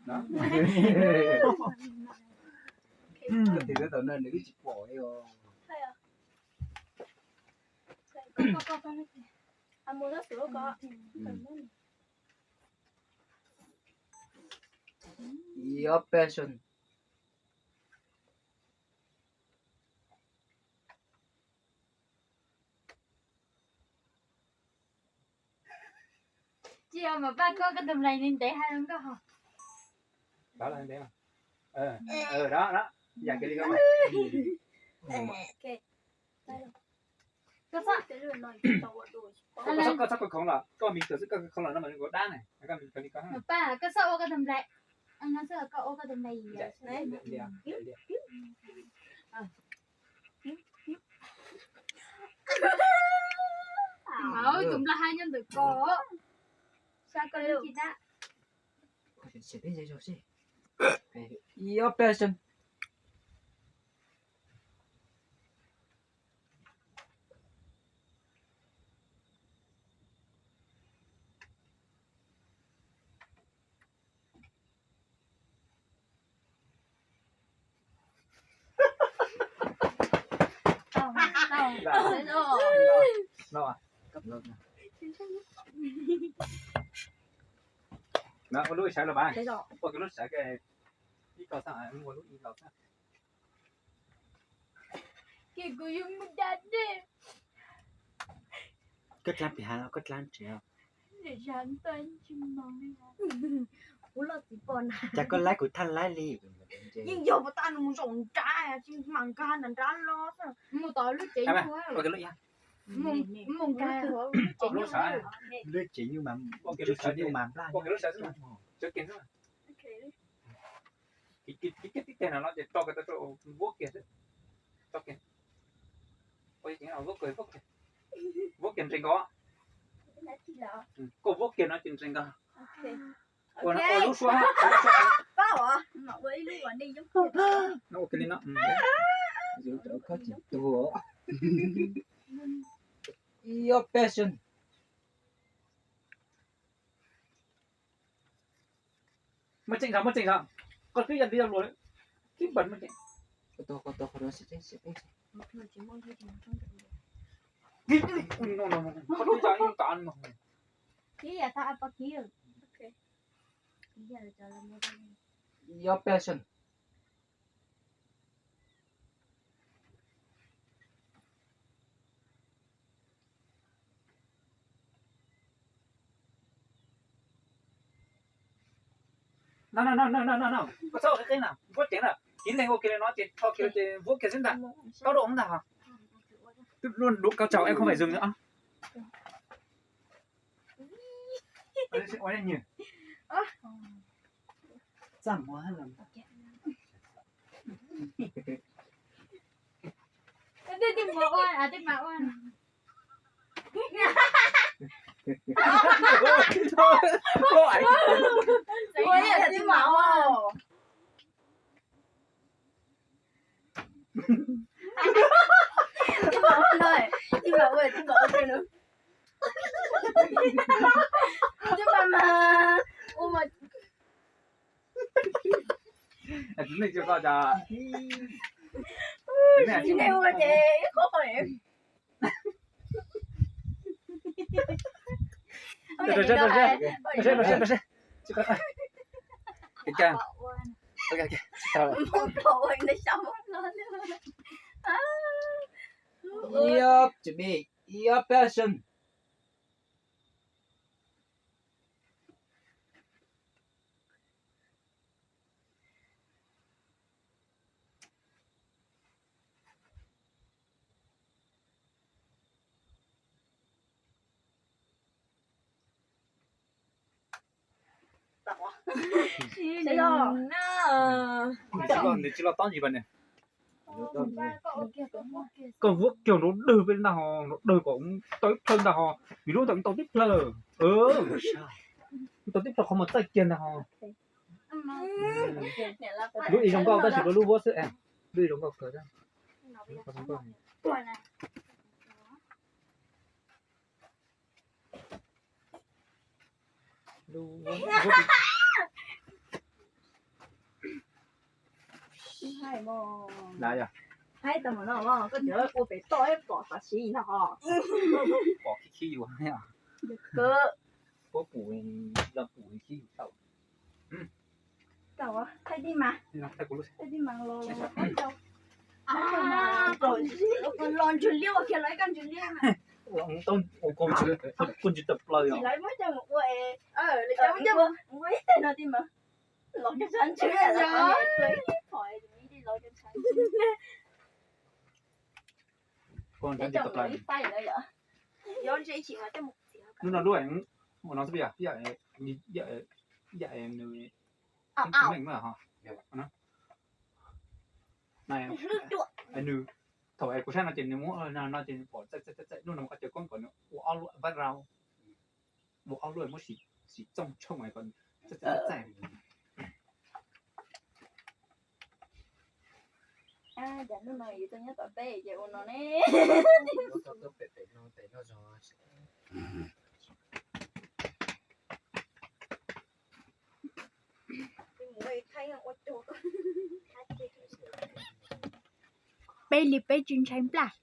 Koj twb tau nws twb tsis pom li os. Ib ob peb xyoos. Tsis yog mas Paj, koj koj tus nplaig li ntev hais zoo nkauj hos. Đó, đó, yam kiag li koj. Koj txhob, koj txhob khav khoom los, koj mis kawm xwb, koj khav khoom los no mas koj dab ne, koj mis kawm li koj. Mas Paj, koj txhob ua koj tus nplaig, no xwb koj ua koj tus nplaig. Tus nplaig hais nyob ntawm ko, xav koj li tsis dab. Ib ob peb xyoos. Ua lub sawv los mas, ua lub sawv, ib co xwb, ua lub ib los xwb. Koj dlaab pim has los koj dlaab tsev. Cas koj laib kuv thaj laib li. Yeej yog puas tas nws mus zaum nrad, tsis mam nkag nram nrad los. Mus tom lub tsev nyuj, mus nkag lub tsev nyuj mas, lub tsev nyuj mas nplaj. Kiag tib teg no ces tso kiag, tso kiag, tso kiag, vuab kiag nres nkaus, koj vuab kiag no ces nres nkaus. Ua lub suab, no ua kiag li no. Ib ob peb xyoos. Muaj tseeb zog, muaj tseeb zog, koj twb yog li luag, kib npawg muaj tseeb. Ib ob peb xyoos. No, no, no, no, no, no, koj txhob ua qeeb qeeb na, vuab ceev na, kib leeg ua kiag li no ces rho kiag ces vuab kiag xwb ntag, tau dua ntag hos. Twb luaj duav kaus tsaus es không phải dùng nữa. Ua nyuag txaj muag. Tej mas ua, tej mas ua. Ua tej mas ua. Tej mas ua no, tej mas ua, tej mas ua no. Tej mas mas ua mas. Tsis nej cov ko cas, tsis nej ua ces ib qho qhov. Ib ob, chuẩn bị, ib ob peb xyoos. Nws tsis los tob ntsis pas ne. Koj vuab kiag nrov dawg peb ntag hos, nrov dawg kom tau ib plhaw ntag hos, vim lub ntawd tau tib plhaw. Tau tib plhaw qhov muag txaij kiag ntag hos. Lub ib zoo nkauj tab sis lub vuab xwb, lub ib zoo nkauj kawg. Lub, lub, Haib tau mus no, koj cov ua pem toj pom tam sim no ho. Pom khib khib yus. Puab pum, los pum khib yus tau. Thaij tij mas, thaij tij mas los, los ntsws liab ua kiag los ib koj ntsws liab. Ua ntsws tawm plaws. Lawv muab coj mus ua es, lawv coj mus ua ib teg no tij mas. Los cov tshav ntswg, los cov tshav ntswg. Hnub no lub, ua no xwb, yam nws meej na ho. Nws, thaum es kuv saib no ces nws muab no ces nws pom txaij txaij txaij, hnub no mus qhov cawv koob kom nws ua ob lub background, ua ob lub muab sim txooj tshooj kom txaij txaij. Cas hnub no yus tuaj nyob tom teb ces ua no ne. Peb li peb tsis ntshai nplaj.